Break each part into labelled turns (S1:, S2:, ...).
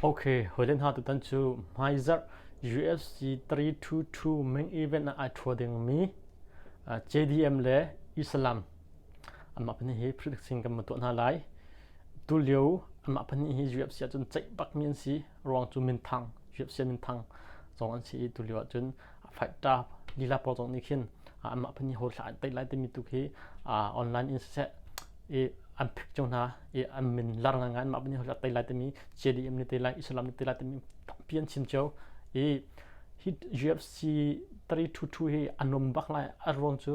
S1: Ok, hawile hna tutan cu hmaizarh UFC 322 main event ah ai ṭhua dingmi JDM le Islam anmah pahnih hi prediction kan tuah hna lai. Tulio anmah pahnih hi UFC ahcun ceih bakmi an si. Ruang cu minthang UFC minthang zong an si i tulio ahcun fighter lila pawl zong nih khin anmah pahnih ho thla an tei lai timi tu khi online in siseh i an phik cio hna i an min lar ngai anmah pahnih ho thla tei lai timi JDM nih tei lai Islam nih tei lai timi tampi an chim cio i hi UFC 322 hi a nom bak lai a ruang cu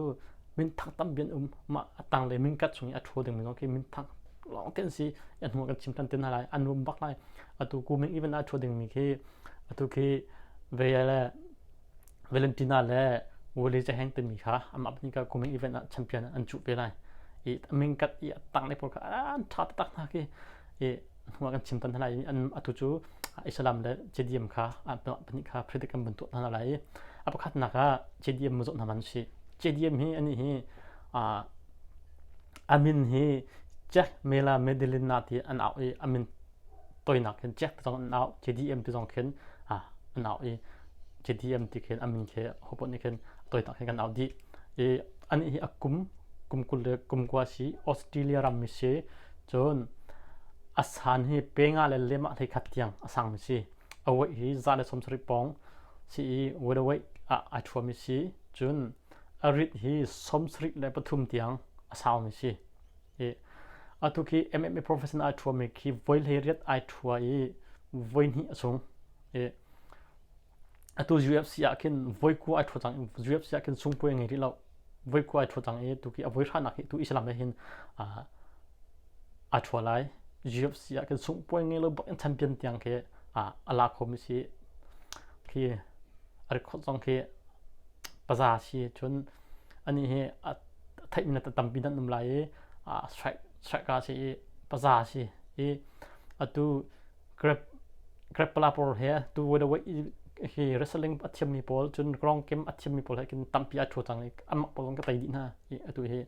S1: minthang tampi an um mah a tang le min kat chung i a ṭhaw ding mi zong khi minthang lawng te an si an hnu kan chim tan te hna lai an nom bak lai atu ku min even a ṭhaw ding mi khi atu khi ve le Valentina le Willie Zaheng timi kha amah pahnih kha kumin event ah champion an cuh ve lai. I min kat i a tang le pawl kha an ṭha taktak hna khi i hnu ah kan chim tan hna lai i an atu cu Islam le JDM kha pahnih kha predict kan van tuah hna lai i a pakhatnak ah JDM mu zoh hna man si. JDM hi ani hi a min hi Jack Mela Medellina ti an au i a min toinak khin Jack ti zong an au JDM ti zong khin an au i JDM ti khin a min khi hopon nih khin toinak khin kan au dih i anih hi a kum kum 20 le kum kua si Australia ram mi si cun a san hi pe nga le lem ah hlei khat tiang a sang mi si a weight hi 170 pawng si i welterweight ah ai ṭhuam mi si cun a rit hi 73 tiang a sau mi si I atu khi MMA professional ai ṭhuami khi voi 18 ai ṭhua i voi hnih a sung. I atu UFC ah khin voi kua ai ṭhua cang. UFC ah khin sungpuai a ngei rih lo. Voi kua ai ṭhua cang i tu khi a voi hranak hi tu Islam he hin aa ṭhua lai. UFC ah khin sungpuai ngei lo bak in champion tiang khi a la khomi si. Khi a record zong khi paza si cun anih hi a theihmi na tampi nan um lai i strike strike a si i paza si i atu grab grappler pawl he tu weight hi wrestling a thiammi pawl cun ground game a thiammi pawl he kin tampi a thu cang i amah pawl zong ka tei dih hna i atu hi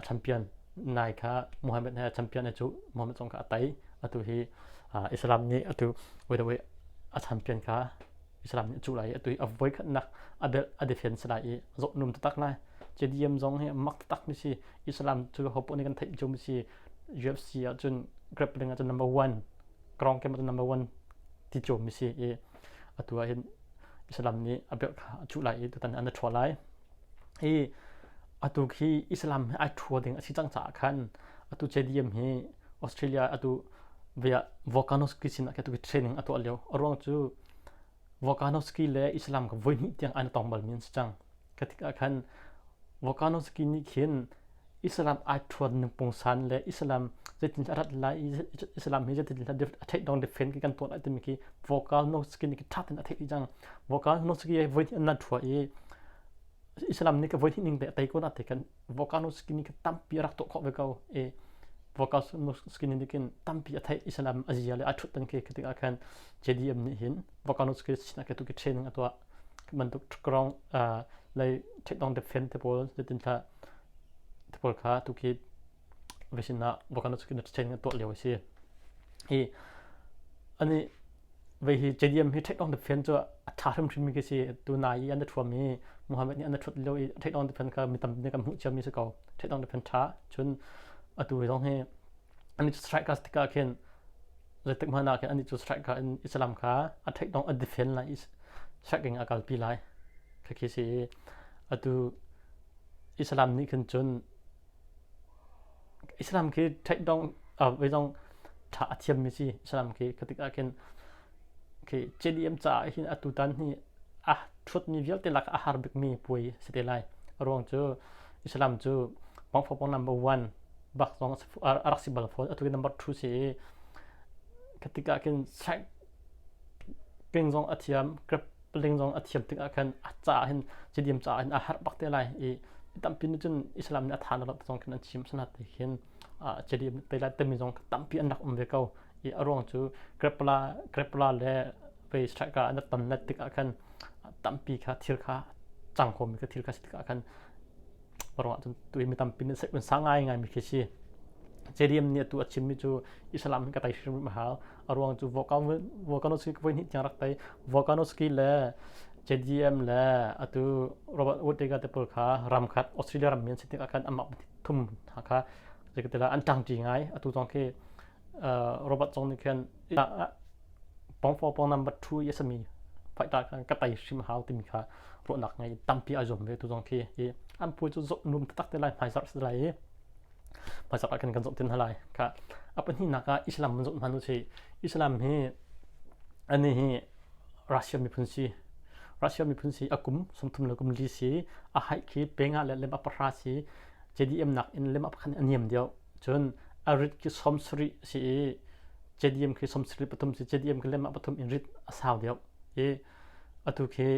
S1: champion nai kha Muhammad he champion cu Muhammad zong kha a tei atu hi Islam nih atu weight a champion kha Islam nih a cuh lai i atu hi a voikhatnak a belt a defense lai i a zawh num taktak lai. JDM zong hi mak taktak mi si. Islam cu hopoh nih kan theih cio mi si. UFC ahcun grappling ahcun number one, ground game ahcun number one ti cio mi si i atu ah hin Islam nih a belt kha a cuh lai i tutan an a ṭhua lai. Hi atu khi Islam hi ai ṭhua ding a si cang caah khan atu JDM hi Australia atu via Volkanovski sin ah atu training a tuah lio. A ruang cu Volkanovski le Islam ka voihnih tiang an tong balmi an si cang. Ka tik ah khan Volkanovski nih khin Islam ai ṭhuan ning pungsan le Islam zeitin a rat lai Islam hi zeitin a theih dong defend ki kan tuah lai timi khi Volkanovski nih ṭha tein a theih cang. Volkanovski hi voihnih an ṭhua i Islam nih ka voihnih ning te a tei ko na te kan Volkanovski nih tampi a rak tuah khawh ve ko i Volkanovski nih khin tampi a theih Islam a zia le a ṭhut tan khi khi ah khan JDM nih hin Volkanovski sinah ke tu ki training a tuah bantuk ground lei takedown defend te pawl zeitin thla te pawl kha tu khi vesin ah Volkanovski na training a tuah lio a si hi ani vei hi JDM hi takedown defend cu a ṭha hrimhrim mi khi si tu nai i an ṭhuam i Muhammad nih an ṭhut lio i takedown defend kha mi tampi nih kan hmuh ciami si ko takedown defend ṭha cun atu zong hi ani strikers tikah khin zeitik hmanh ah khin anih cu strike kha in Islam kha a takedown a defend lai i striking a kalpi lai khi si i atu Islam nih khin cun Islam khi takedown wei zong ṭha a thiammi si Islam khi khatik ah khin khi JDM caah hin atu tan hi a ṭhutmi vialte lak a har bikmi puai si te lai a ruang cu Islam cu pangfopong number one bak zong a rak si bal fawn atu number two si i khatik ah khin striking zong a thiam grappling zong a thiam tikah khan a caah hin JDM caah hin a har bak te lai i tampi nih cun Islam nih a tha lo zong khin an chim sanat ti khin JDM te lai temi zong tampi an rak um ve ko i a ruang cu grappler grappler le vei striker an tan let tikah khan tampi kha thil kha cang khomi kha thil kha si tikah khan ruang cun tu mi tampi nih sa ngai ngai mi khi si. JDM nih atu a chimmi cu Islam hi ka tei hrim a hau. A ruang cu Volkanovski voi hnih tiang rak tei. Volkanovski le JDM le atu Robert Whittaker te pawl kha ram khat Australia ram mi an si tikah khan amah thum hna kha zeikatila an ṭangṭi ngai. Atu zong khi Robert zong nih khan pong for pong number 2 i a sami fighter kha ka tei hrim hau timi kha ruahnak ngei tampi ai zuam ve tu zong khi i an phu cu zoh num taktak te lai hmaizarh si lai i hmaizarh ah khan kan zoh tin hna lai kha a pahnihnak ah Islam mun zoh hman u si Islam hi ani hi Russia miphun si Russia miphun si a kum 30 le kum li si a height khi penga le lem a pahra si JDM nak in lem a pakhan a niam deuh Cun a rit khi 70 si i JDM khi 73 si JDM khi lem ah pathum in rit a sau deuh i atu khi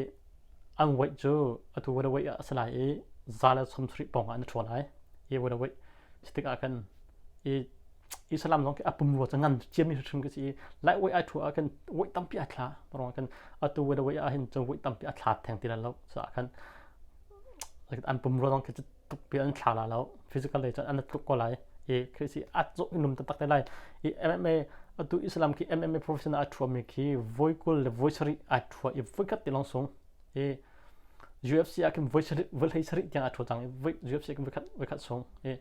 S1: an weight cu atu weight weight ah a si lai i za le 70 pawng ah an ṭhua lai i weight weight si tikah khan i Islam zong khi a pumrua cu ngan ciami hrim khi si i lightweight ai ṭhua ah khan weight tampi a thla ruang khan atu weight weight ah hin cun weight tampi a thla theng ti lo caah khan an pumrua zong khi tuk pi an thla la lo physical lei cun an tluk ko lai i khi si a zawh in num taktak te lai i MMA atu Islam khi MMA professional a thua mi khi voi kul le voi sarih a thua i voi khat ti long sung i UFC ah khin voi sarih voi hlei sarih tiang a thua cang i voi UFC khin voi khat voi khat sung i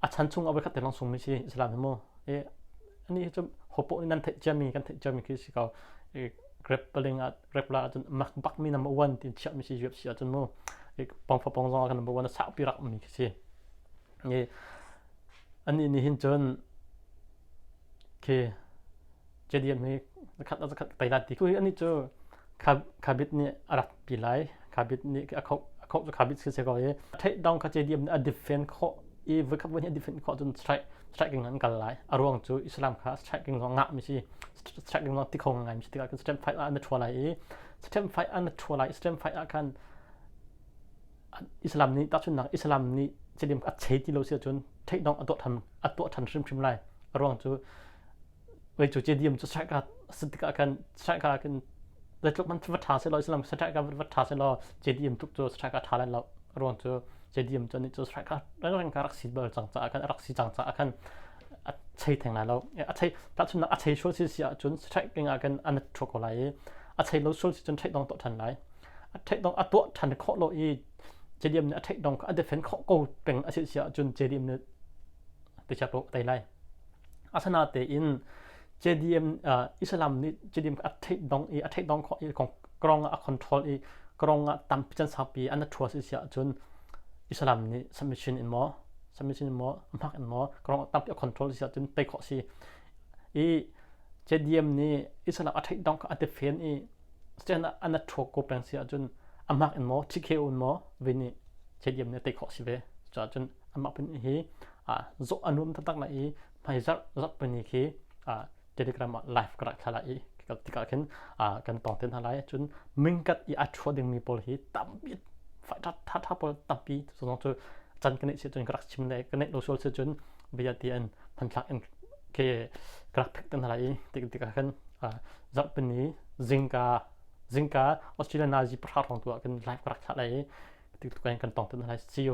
S1: a chan chung a voi khat ti long sung mi si Islam hi mu i ani hi cu hopo nan theih cia mi kan theih cia mi khi si ko i grappling ah Repla ahcun mak bakmi number one tin chiahmi si UFC ahcun mu pong fa pong zong ah number one a saupi rak ummi khi si. I ani nih hin cun khi JDM hi zakhat zakhat tei la ti ku ani cu Khabib nih a rak pi lai Khabib nih a khoh a khoh cu Khabib si se ko i theih dong kha JDM nih a defend khawh i voikhat voi hnih a defend khawh cun strike striking an kal lai a ruang cu Islam kha striking zong ngah mi si striking zong ti kho ngai mi si tikah step fight ah an thua lai i step fight an thua lai step fight ah khan Islam nih tahchunnak Islam nih celim a chei ti lo si ahcun theih dong a tuah than a tuah than hrimhrim lai a ruang cu wei cu JDM cu strike ah si tikah khan strike ah khan zeitluk man va ṭha selaw Islam strike ah va ṭha selaw JDM tuk cu strike ah ṭha lai lo a ruang cu JDM cu nih cu strike ah reng ka rak si bal cang caah khan a rak si cang caah khan a chei theng lai lo a chei tahchunnak a chei sual si si ahcun striking ah khan an ṭhu ko lai i a chei lo sual si cun theih dong tuah ṭhan lai a theih dong a tuah ṭhan khawh lo i JDM nih a theih dong a defend khawh ko peng a si si ahcun JDM nih ticha ko tei lai Asinatein JDM Islam nih JDM a theih dong i a theih dong khawh i krong ah a control i krong ah tampi can saupi an a thua si si ahcun Islam nih submission in maw submission in maw hmak in maw krong tampi a control si ahcun tei khawh si i JDM nih Islam a theih dong kha a defend i stand an a thua ko peng si ahcun a hmak in maw TKO in maw ve nih JDM nih tei khawh si ve cuahcun amah pun hi zawh a nuam taktak lai i hmaizarh zarhpini khi Telegram ah live ka rak thla lai i tikah khin kan tong te hna lai cun mingkat i a thua dingmi pawl hi tampi tha tha pawl tampi cu cu can ka neih si cun ka rak chim le ka neih lo sual si cun bia ti an hmanthlak in ke ka rak phek te hna lai i tik tikah khin zarhpini zingka zingka Australia nazi pahra hrawng tu ah khin live ka rak thlah lai i tik tukan kan tong te hna lai see you.